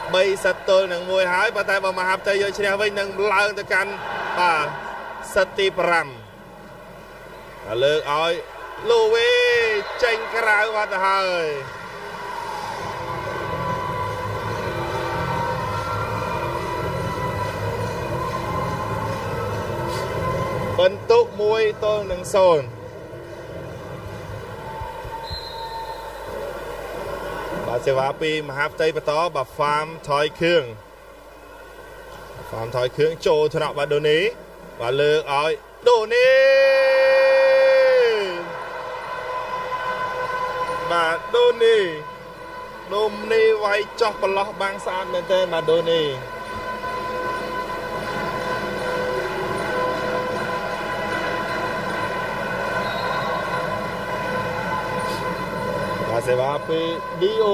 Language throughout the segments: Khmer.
3 សិតទល់នឹង1ហើយប៉ុន្តែបើមហាផ្ទៃយកឈ្នះវិញនឹងឡើងទៅកាន់បាទសិតទី5តែលើកឲ្យលូវីចេញក្រៅបាត់ទៅហើយបន្ទុក1ទល់នឹង0បាទសេវាពីមហាផ្ទៃបន្តបាទហ្វាមថយគ្រឿងហ្វាមថយគ្រឿងចូលថ្នាក់បាទដូនីបាទលើកឲ្យដូនីបាទដូនីដូនីវាយចោះប្រឡោះបាំងស្អាតមែនទែនបាទដូនីបាទសេវាពី DO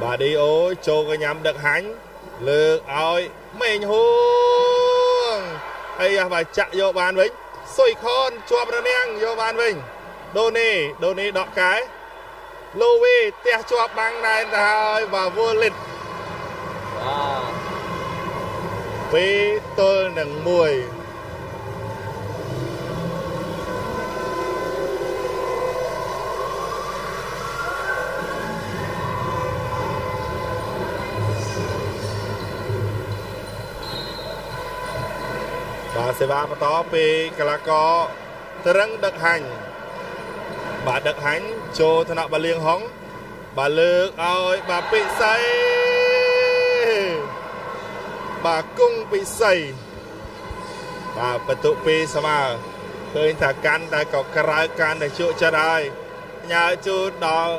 បាទ DO ចូលកញ្ញាំដឹកហាញ់លើកឲ្យមេងហួងហើយបាទចាក់យកបានវិញសុយខនជាប់រនាំងយកបានវិញដូនីដូនីដកកែលូវីផ្ទះជាប់បាំងណែនទៅហើយបាទវូលីតបាទ2ទល់នឹង1បាទសេវាបន្តពីកីឡាករត្រឹងដឹកហាញ់បាទដឹកហាញ់ចូលថ្នាក់បាលៀងហុងបាទលើកឲ្យបាទពិសីបាទគង់ពិសីបាទបន្ទុកពីស្មើឃើញថាកាន់តែក៏ក្រៅកាន់តែជក់ចិត្តហើយញើជូនដល់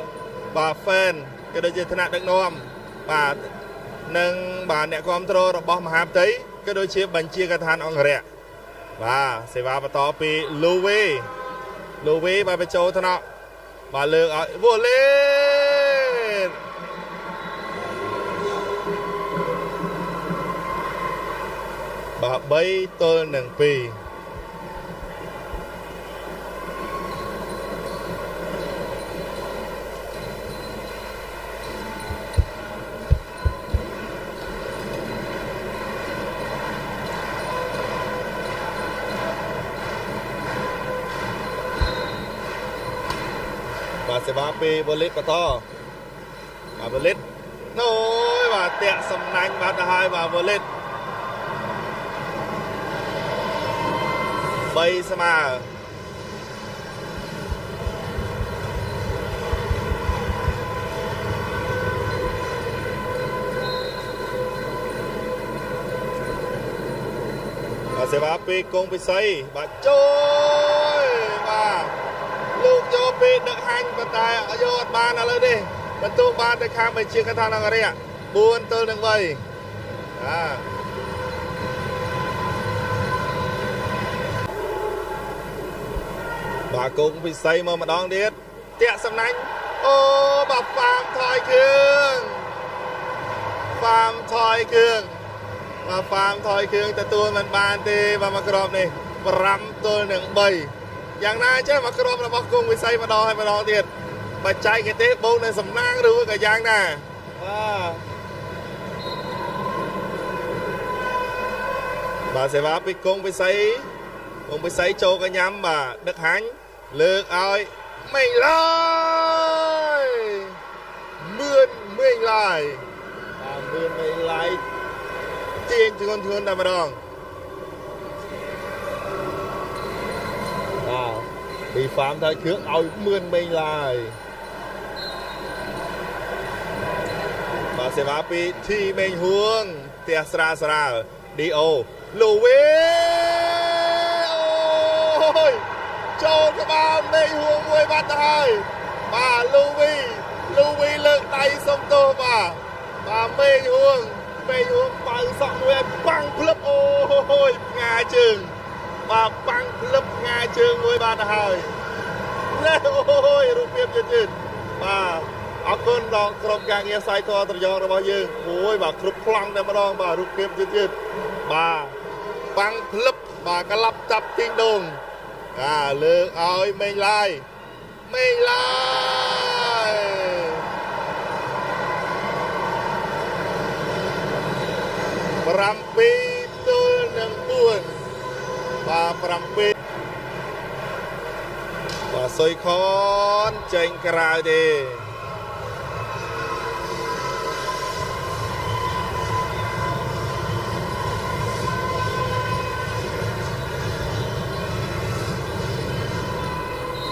បាទហ្វេនក៏ដូចជាថ្នាក់ដឹកនាំបាទនិងបាទអ្នកគ្រប់គ្រងរបស់មហាផ្ទៃក៏ដូចជាបញ្ជាកឋានអង្គរៈបាទសេវាបន្តពីលូវីលូវីបាទបញ្ចូលថ្នាក់បាទលើកឲ្យវូលីតបាទ3ទល់នឹង2បាទសេវាពីបូលីតបន្តបាទបូលីតអូយបាទតាក់សំណាញ់បាត់ទៅហើយបាទបូលីត3ស្មើបាទសេវាពីគង់ពិសីបាទជួយបាទលោកយកពីដឹកហាញ់ប៉ុន្តែយកអត់បានឥឡូវនេះបន្ទុកបានទៅខាងបញ្ជាកថានអង្គរៈ4ទល់នឹង3បាទបាទគង់ពិសីមកម្ដងទៀតតាក់សំណាញ់អូបាទហ្វាមថយគ្រឿងហ្វាមថយគ្រឿងបាទហ្វាមថយគ្រឿងទទួលមិនបានទេបាទមកគ្រាប់នេះ5ទល់នឹង3យ៉ាងណាចេះមកគ្រាប់របស់គង់វិស័យម្ដងហើយម្ដងទៀតបច្ចេកទេសបូកនៅសំណាងឬក៏យ៉ាងណាបាទបាទសេវាពីគង់វិស័យគង់វិស័យចូលកញ្ញាំបាទដឹកហាញ់លើកឲ្យមេងឡាយមឿនមេងឡាយបាទមឿនមេងឡាយទាញធ្ងន់ធ្ងន់តែម្ដងបាទពីហ្វាមថយគ្រឿងឲ្យមឿនមេងឡាយបាទសេវាពីធីមេងហួងផ្ទះស្រាលស្រាល DO លូវីអូយចូលក្បាលមេងហួងមួយបាត់ទៅហើយបាទលូវីលូវីលើកដៃសុំទោសបាទបាទមេងហួងមេងហួងបើសក់មួយឲ្យបាំងភ្លឹបអូយផ្ងាជើងបាទបាំងភ្លឹបផ្ងាជើងមួយបាទទៅហើយនេះអូយរូបភាពយឺតៗបាទអរគុណដល់ក្រុមការងារផ្សាយតត្រយងរបស់យើងអូយបាទគ្រប់ប្លង់តែម្ដងបាទរូបភាពយឺតៗបាទបាំងភ្លឹបបាទក្លាប់ចាប់ទីងដងបាទលើកឲ្យមេងឡាយមេងឡាយ 7ទល់នឹង4បាទ7បាទសុយខនចេញក្រៅទេ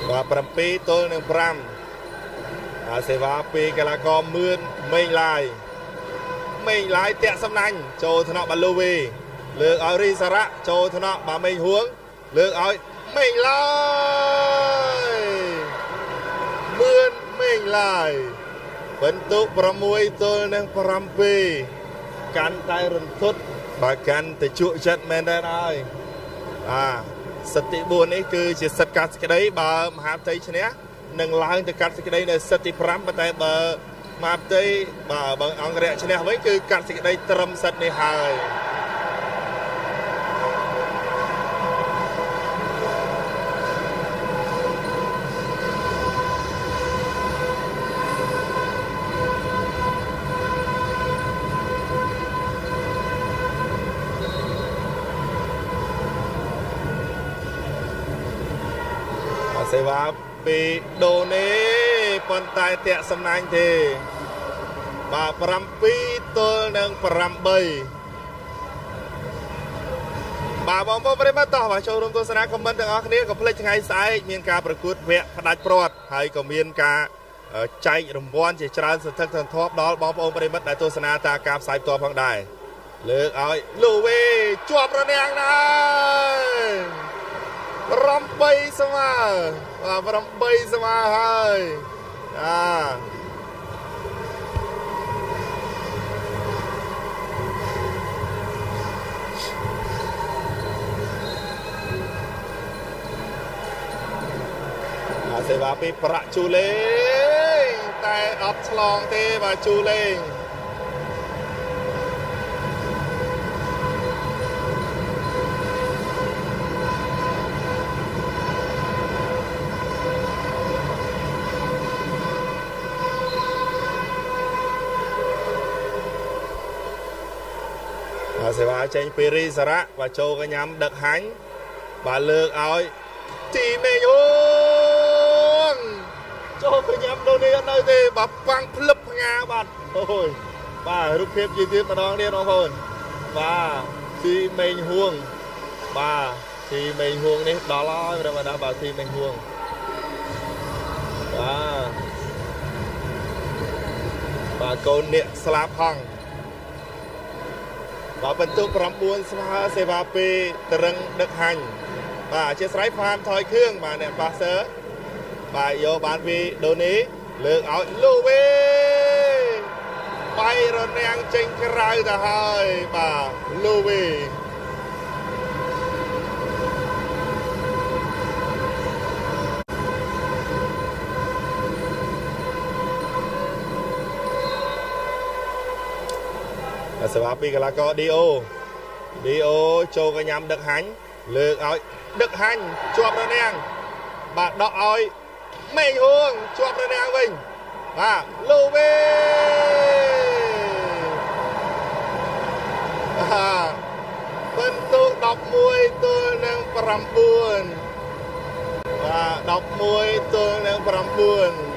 បាទ7ទល់នឹង5បាទសេវាពីកីឡាករមឿនមេងឡាយមេងឡាយតាក់សំណាញ់ចូលថ្នាក់បាលូវីលើកឲ្យរីសារៈចូលថ្នាក់បាទមេងហួងលើកឲ្យមេងឡាយមឿនមេងឡាយបន្ទុក6ទល់នឹង7កាន់តែរន្ធត់បាទកាន់តែជក់ចិត្តមែនដែរហើយបាទសិទ្ធិទី4នេះគឺជាសិទ្ធិកាត់សេចក្តីបើមហាផ្ទៃឈ្នះនឹងឡើងទៅកាត់សេចក្តីនៅសិទ្ធិទី5ប៉ុន្តែបើមហាផ្ទៃបាទបើអង្គរៈឈ្នះវិញគឺកាត់សេចក្តីត្រឹមសិទ្ធិនេះហើយសេវាពីដូនេប៉ុន្តែតាក់សំណាញ់ទេបាទ7ទល់នឹង8បាទបងប្អូនប្រិយមិត្តតោះបាទចូលរួមទស្សនាខមមិនទាំងអស់គ្នាកុំភ្លេចថ្ងៃស្អែកមានការប្រកួតវគ្គផ្ដាច់ព្រាត់ហើយក៏មានការចែករង្វាន់ជាច្រើនសន្ធឹកសន្ធាប់ដល់បងប្អូនប្រិយមិត្តដែលទស្សនាតាមការផ្សាយផ្ទាល់ផងដែរលើកឲ្យលូវីជាប់រនាំងដែរ8ស្មើបាទ8ស្មើហើយអាសេវាពីប្រាក់ជូលេងតែអត់ឆ្លងទេបាទជូលេងសេវាចេញពីរីសារៈបាទចូលកញ្ញាំដឹកហាញ់បាទលើកឲ្យទីមេយងចូលកញ្ញាំដូនេះអត់នៅទេបាទប៉ាំងភ្លឹបផ្ងាបាទអូយបាទរូបភាពជាទៀតម្ដងទៀតបងប្អូនបាទទីមេងហួងបាទទីមេងហួងនេះដល់ហើយប្រិយមិត្តបាទទីមេងហួងបាទបាទកូនអ្នកស្លាប់ហងបាទបន្ទុក9ស្មើសេវាពីតរឹងដឹកហាញ់បាទអធិស្ឋានហ្វាមថយគ្រឿងបាទអ្នកប៉ាសឺបាទយកបានពីដូនីលើកឲ្យលូវីបាយរនាំងចេញក្រៅទៅហើយបាទលូវីសេវាពីកីឡាករឌីអូចូលកញ្ញាំដឹកហាញ់លើកឲ្យដឹកហាញ់ជាប់រនាំងបាទដកឲ្យមេងហួងជាប់រនាំងវិញបាទលូវីបន្ទុក11ទល់នឹង9បាទ11ទល់នឹង9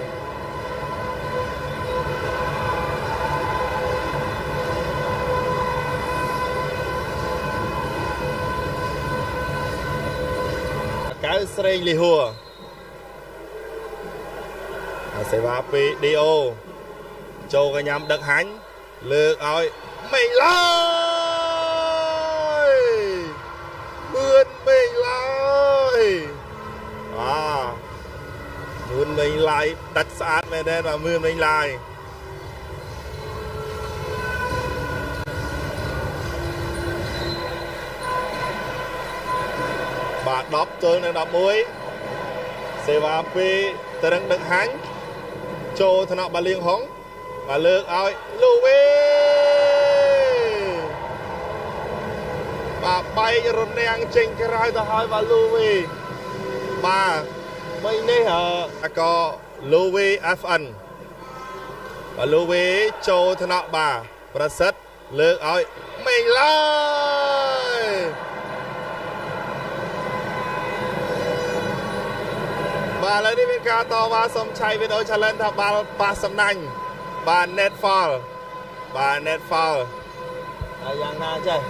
កៅស្រេងលីហួរសេវាពីឌីអូចូលកញ្ញាំដឹកហាញ់លើកឲ្យមេងឡើយមឿនមេងឡើយបាទមឿនមេងឡាយដាច់ស្អាតមែនទេបាទមឿនមេងឡាយបាទ10ទល់នឹង11សេវាពីតរឹងដឹកហាញ់ចូលថ្នាក់បាលៀងហុងបាទលើកឲ្យលូវីបាទបែករនាំងចេញក្រៅទៅហើយបាទលូវីបាទមិញនេះអកលូវី FN បាទលូវីចូលថ្នាក់បាទប្រសិទ្ធ លើកឲ្យមេងឡើយបាទឥឡូវនេះមានការតវ៉ាសុំឆៃវីដេអូ challenge ថាបាល់ប៉ះសំណាញ់បាទ net foul បាទ net foul ហើយយ៉ាងណាចេះ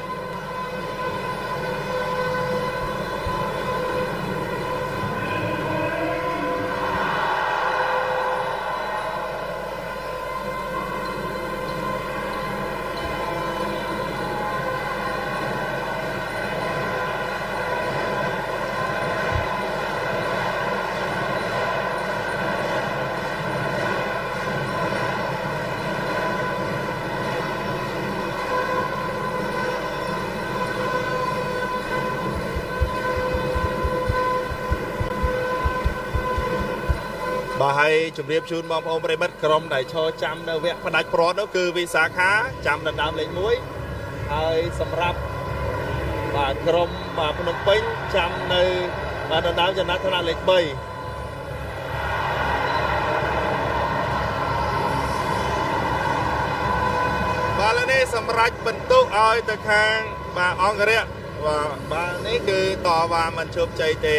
បាទហើយជម្រាបជូនបងប្អូនប្រិមិត្តក្រុមដែលឈរចាំនៅវគ្គផ្ដាច់ព្រាត់នោះគឺវិសាខាចាំដណ្ដើមលេខ1ហើយសម្រាប់បាទក្រុមបាទភ្នំពេញចាំនៅបាទដណ្ដើមចំណាត់ថ្នាក់លេខ3បាទឥឡូវនេះសម្រាប់បន្ទុកឲ្យទៅខាងបាទអង្គរៈបាទបាទនេះគឺតវ៉ាមិនជោគជ័យទេ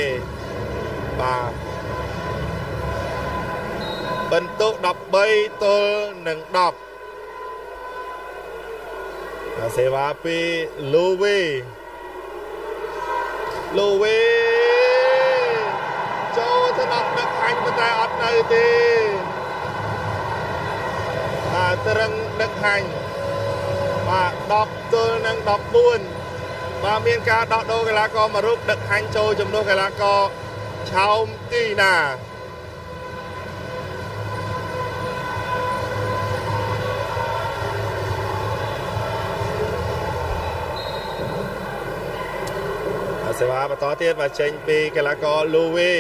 បាទបន្ទុក13ទល់នឹង10សេវាពីលូវីលូវីចូលទៅដល់ដឹកហាញ់ប៉ុន្តែអត់នៅទេបាទត្រឹងដឹកហាញ់បាទ10ទល់នឹង14បាទមានការដោះដូរកីឡាករមួយរូបដឹកហាញ់ចូលជំនួសកីឡាករឆោមទីណាសេវាបន្តទៀតបាទចេញពីកីឡាករលូវី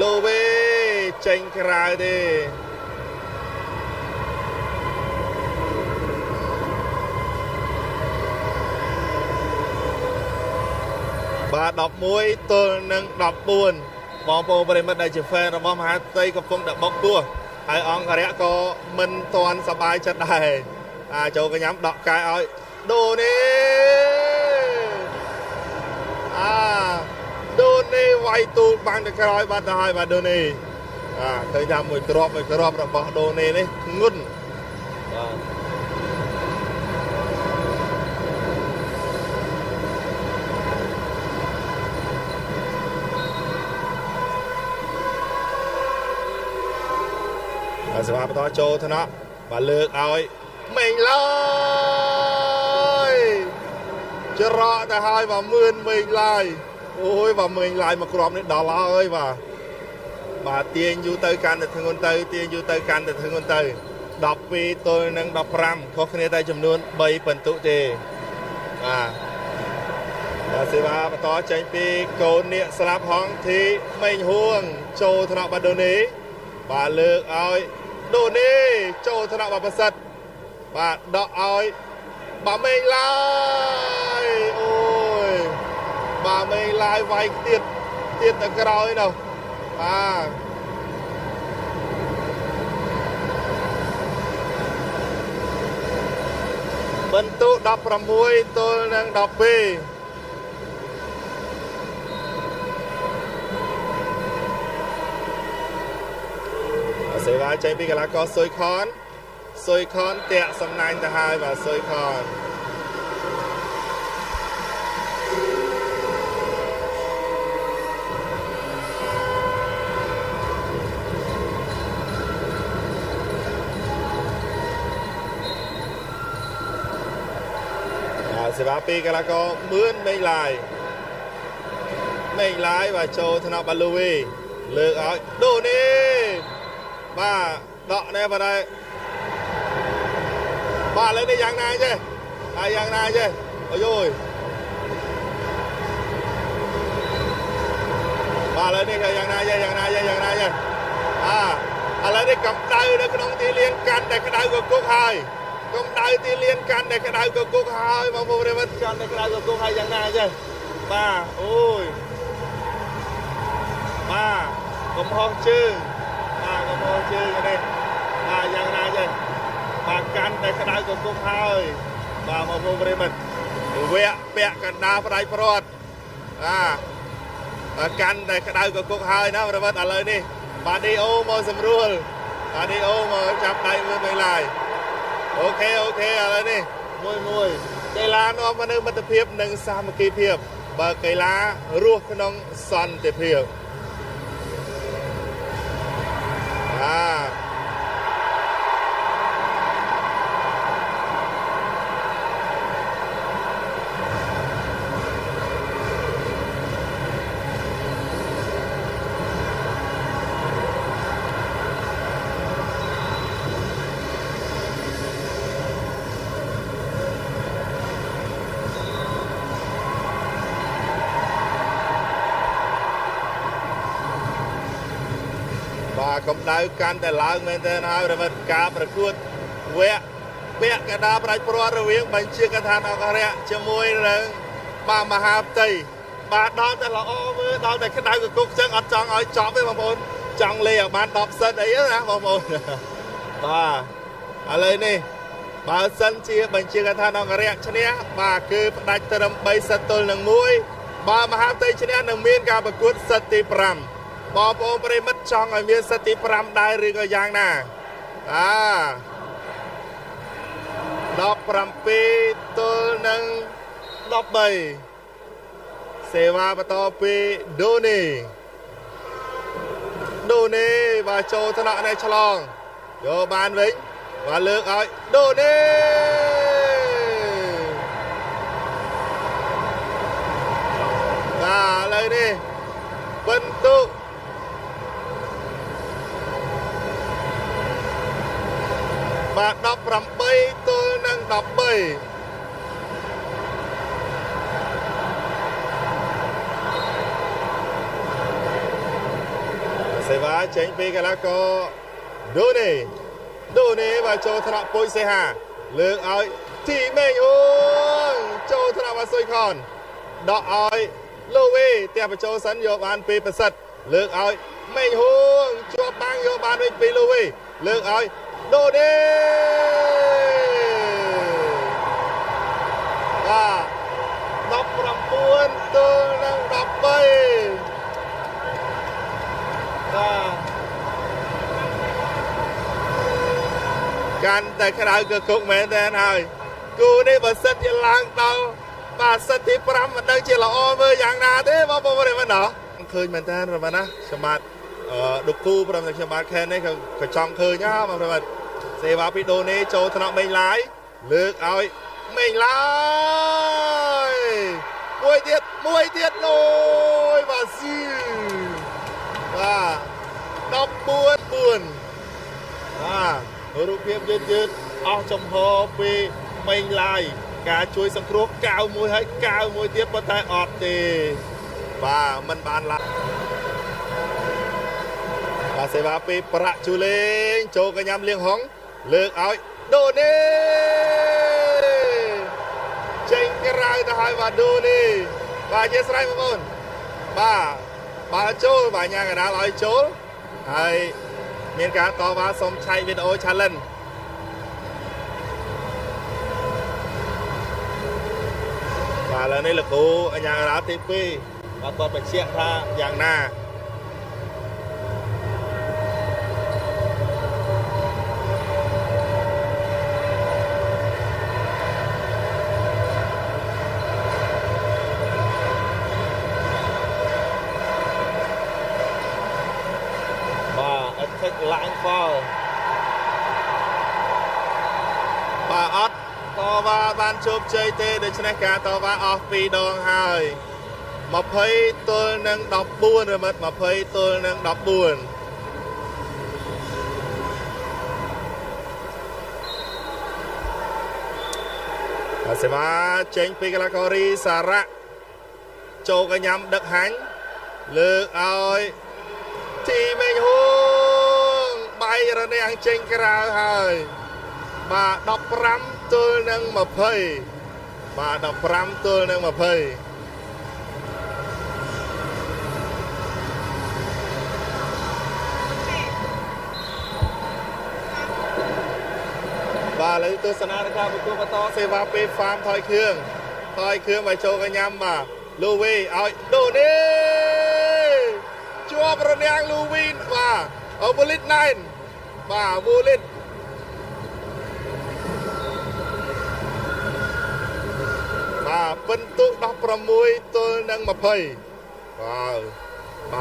លូវីចេញក្រៅទេបាទ11ទល់នឹង14បងប្អូនប្រិមិត្តដែលជា fan របស់មហាផ្ទៃកំពុងតែបុកពោះហើយអង្គរៈក៏មិនទាន់សប្បាយចិត្តដែរអាចចូលកញ្ញាំដកកែឲ្យដូនេះអាដូនេះវាយទូលបាំងទៅក្រោយបាត់ទៅហើយបាទដូនេះអាឃើញថាមួយគ្រាប់មួយគ្រាប់របស់ដូនេះនេះធ្ងន់បាទបាទសេវាបន្តចូលថ្នាក់បាទលើកឲ្យមេងឡើយច្រកទៅហើយបាទមឿនមេងឡើយអូយបាទមេងឡើយមកគ្រាប់នេះដល់ហើយបាទបាទទាញយូរទៅកាន់តែធ្ងន់ទៅទាញយូរទៅកាន់តែធ្ងន់ទៅ12ទល់នឹង15ខុសគ្នាតែចំនួន3ពិន្ទុទេបាទបាទសេវាបន្តចេញពីកូននាគស្លាប់ហងធីមេងហួងចូលថ្នាក់បាទដូនីបាទលើកឲ្យដូនីចូលថ្នាក់បាទប្រសិទ្ធបាទដកឲ្យបាទមេងឡាយអូយបាទមេងឡាយវាយទៀតទៀតទៅក្រោយនោះបាទបន្ទុក16ទល់នឹង12សេវាចេញពីកីឡាករសុយខនសុយខនតាក់សំណាញ់ទៅហើយបាទសុយខនបាទសេវាពីកីឡាករមឿនមេងឡាយមេងឡាយបាទចូលថ្នាក់បាលូវីលើកឲ្យដូនេះបាទដកនេះបាទបាទឥឡូវនេះយ៉ាងណាចេះហើយយ៉ាងណាចេះអូយបាទឥឡូវនេះយ៉ាងណាចេះយ៉ាងណាចេះយ៉ាងណាចេះអាឥឡូវនេះកម្ដៅនៅក្នុងទីលានកាន់តែក្ដៅកគុកហើយកម្ដៅទីលានកាន់តែក្ដៅកគុកហើយបងប្អូនប្រិយមិត្តកាន់តែក្ដៅកគុកហើយយ៉ាងណាចេះបាទអូយបាទកំហុសជើងបាទកំហុសជើងនេះ កាន់តែក្តៅកគុកហើយបាទបងប្អូនប្រិមិត្តវគ្គពាក់កណ្ដាលផ្ដាច់ព្រាត់បាទកាន់តែក្តៅកគុកហើយណាប្រិមិត្តឥឡូវនេះបាទឌីអូមកសម្រួលបាទឌីអូមកចាប់ដៃមើលមេឡាយ OK OK ឥឡូវនេះមួយមួយកីឡានាំមកនៅមិត្តភាពនិងសាមគ្គីភាពបើកីឡារស់ក្នុងសន្តិភាពបាទបាទកម្ដៅកាន់តែឡើងមែនទែនហើយប្រិមិត្តការប្រកួតវគ្គពាក់កណ្ដាលផ្ដាច់ព្រាត់រវាងបញ្ជាកឋានអង្គរៈជាមួយនឹងបាទមហាផ្ទៃបាទដល់តែល្អមើលដល់តែក្តៅកគុកចឹងអត់ចង់ឲ្យចប់ទេបងប្អូនចង់លេងឲ្យបាន10សិតអីណាបងប្អូនបាទឥឡូវនេះបើសិនជាបញ្ជាកឋានអង្គរៈឈ្នះបាទគឺផ្ដាច់ត្រឹម3សិតទល់នឹង1បើមហាផ្ទៃឈ្នះនឹងមានការប្រកួតសិតទី5បងប្អូនប្រិមិត្តចង់ឲ្យមានសិទ្ធិទី5ដែរឬក៏យ៉ាងណាអា17ទល់នឹង13សេវាបន្តពីដូនីដូនីបាទចូលថ្នាក់ในឆ្លងយកបានវិញបាទលើកឲ្យដូនីបាទឥឡូវនេះពិន្ទុបាទ18ទល់នឹង13សេវាចេញពីកីឡាករដូនីដូនីបាទចូលថ្នាក់ពុយសេហាលើកឲ្យទីមេងអូចូលថ្នាក់បាទសុយខនដកឲ្យលូវីផ្ទះបញ្ចូលសិនយកបានពីប្រសិទ្ធលើកឲ្យមេងហួងជាប់បាំងយកបានវិញពីលូវីលើកឲ្យដូនីបាទ19ទល់នឹង13បាទកាន់តែក្តៅកគុកមែនតើហើយគូនេះបើសិនជាឡើងដល់បាទសិតទី5មិនដឹងជាល្អមើលយ៉ាងណាទេបងប្អូនទេមែនណោះឃើញមែនតើរមែនណាខ្ញុំបាទដុកគូព្រមទាំងខ្ញុំបាទខេននេះក៏ចង់ឃើញណាបងប្អូនសេវាពីដូនីចូលថ្នាក់មេងឡាយលើកឲ្យមេងឡាយមួយទៀតមួយទៀតអូយបាទស៊ីបាទ14 4បាទរូបភាពយឺតយឺតអស់ចំហពីមេងឡាយការជួយសង្គ្រោះកៅមួយហើយកៅមួយទៀតប៉ុន្តែអត់ទេបាទមិនបានឡាបាទសេវាពីប្រាក់ជូលេងចូលកញ្ញាំលៀងហុងលើកឲ្យដូនីចេញក្រៅទៅហើយបាទដូនីបាទអធិស្ឋានបងប្អូនបាទបើចូលបាទញ៉ាំកណ្ដាលឲ្យចូលហើយមានការតវ៉ាសុំឆែកវីដេអូ challenge បាទឥឡូវនេះលោកគ្រូអញ្ញាកណ្ដាលទី2បាទគាត់បញ្ជាក់ថាយ៉ាងណាបាទ attack line foul បាទអត់តវ៉ាបានជោគជ័យទេដូច្នេះការតវ៉ាអស់2ដងហើយ20ទល់នឹង14រមិត20ទល់នឹង14បាទសេវាចេញពីកីឡាកររីសារៈចូលកញ្ញាំដឹកហាញ់លើកឲ្យទីមេងហួងបាយរនាំងចេញក្រៅហើយបាទ15ទល់នឹង20បាទ15ទល់នឹង20ប បាទឥឡូវទស្សនានៃការប្រកួតបន្តសេវាពេលហ្វាមថយគ្រឿងថយគ្រឿងមកចូលកញ្ញាំបាទលូវីឲ្យដូនេះជាប់រនាំងលូវីបាទអូវូលីតណែនបាទវូលីតបាទពិន្ទុ16ទល់នឹង20បាទ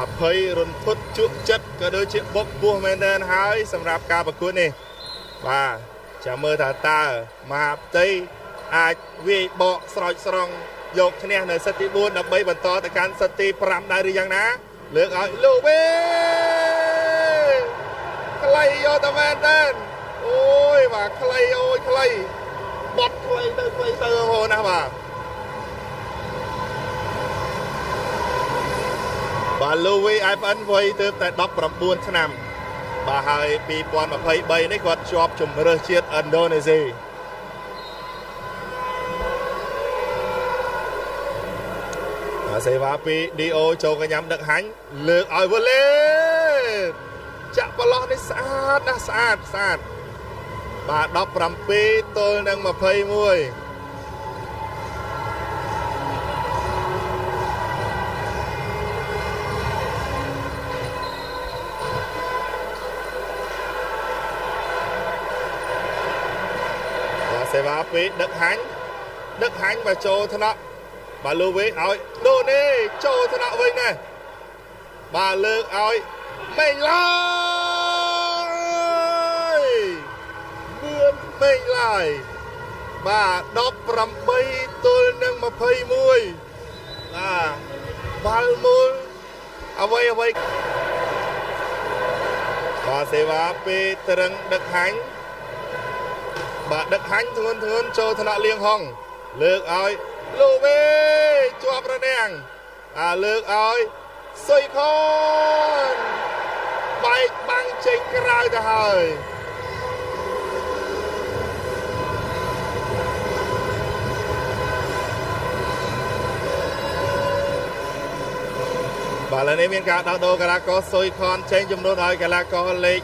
20រន្ធត់ជក់ចិត្តក៏ដូចជាបុកពោះមែនទែនហើយសម្រាប់ការប្រកួតនេះបាទចាំមើលថាតើមហាផ្ទៃអាចវាយបកស្រោចស្រង់យកឈ្នះនៅសិតទី4ដើម្បីបន្តទៅកាន់សិតទី5ដែរឬយ៉ាងណាលើកឲ្យលូវីខ្លីយកតែមែនទែនអូយបាទខ្លីអូយខ្លីបត់ខ្លីទៅខ្លីទៅបងប្អូនណាបាទបាទលូវី FN វ័យទើបតែ19ឆ្នាំបាទហើយ2023នេះគាត់ជាប់ជម្រើសជាតិឥណ្ឌូនេស៊ីបាទសេវាពី DO ចូលកញ្ញាំដឹកហាញ់លើកឲ្យវ៉ូលេចាក់ប្រឡោះនេះស្អាតណាស់ស្អាតស្អាតបាទ17ទល់នឹង21បាទសេវាពីដឹកហាញ់ដឹកហាញ់បាទចូលថ្នាក់បាទលូវីឲ្យដូនេះចូលថ្នាក់វិញណាបាទលើកឲ្យមេងឡាយមឿនមេងឡាយបាទ18ទល់នឹង21បាទបាល់មូលអ្វីអ្វីបាទសេវាពីត្រឹងដឹកហាញ់បាទដឹកហាញ់ធ្ងន់ធ្ងន់ចូលថ្នាក់លៀងហងលើកឲ្យលូវីជាប់រនាំងអាលើកឲ្យសុយខនបែកបាំងចេញក្រៅទៅហើយបាទឥឡូវនេះមានការដោះដូរកីឡាករសុយខនចេញចំនួនឲ្យកីឡាករលេខ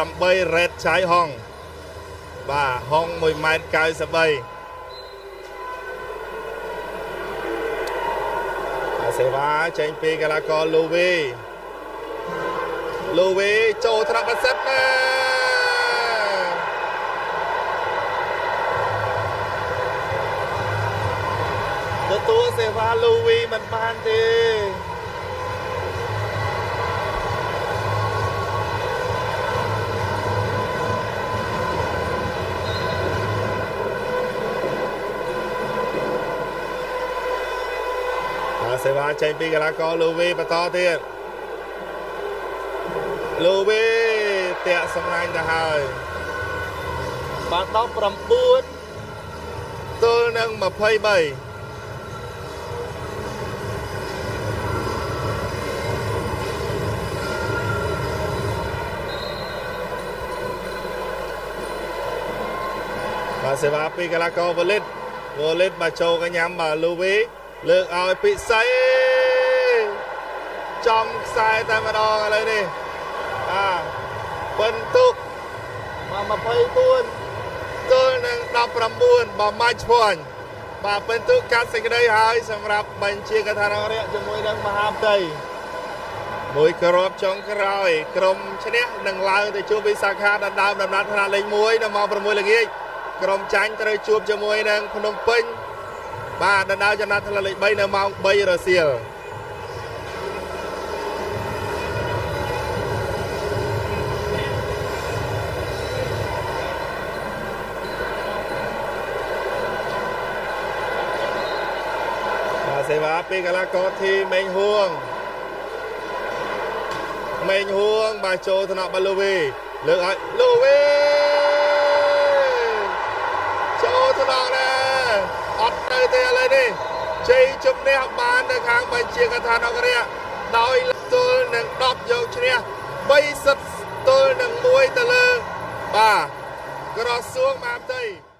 18រ៉េតឆៃហងបាទហង1.93ម៉ែត្រសេវាចេញពីកីឡាករលូវីលូវីចូលថ្នាក់បាសិតណាទទួលសេវាលូវីមិនបានទេសេវាចេញពីកីឡាករលូវីបន្តទៀតលូវីតាក់សំណាញ់ទៅហើយបាទ19ទល់នឹង23បាទសេវាពីកីឡាករវ៉ូលីតវ៉ូលីតមកចូលកញ្ញាំបាទលូវីលើកឲ្យពិសីចំខ្សែតែម្ដងឥឡូវនេះបាទពិន្ទុមក24ទល់នឹង19បើម៉ាច់ឆ្វាញ់បាទពិន្ទុកាត់សេចក្តីហើយសម្រាប់បញ្ជាកថារយៈជាមួយនឹងមហាផ្ទៃមួយគ្រាប់ចុងក្រោយក្រុមឈ្នះនឹងឡើងទៅជួបវិសាខាដណ្ដើមដំណាត់ថ្នាក់លេខ1នៅម៉ោង6ល្ងាចក្រុមចាញ់ត្រូវជួបជាមួយនឹងភ្នំពេញបាទដណ្ដើមចំណាត់ថ្នាក់លេខ3នៅម៉ោង3រសៀលបាទសេវាពីកីឡាករធីមេងហួងមេងហួងបាទចូលថ្នាក់បាលូវីលើកឲ្យលូវីចូលថ្នាក់ដែរអត់ទៅទេឥឡូវនេះជ័យជំនះបាននៅខាងបញ្ជាកថានគរៈដោយទល់នឹង10យកឈ្នះ3សិតទល់នឹង1ទៅលើបាទក្រសួងមហាផ្ទៃ។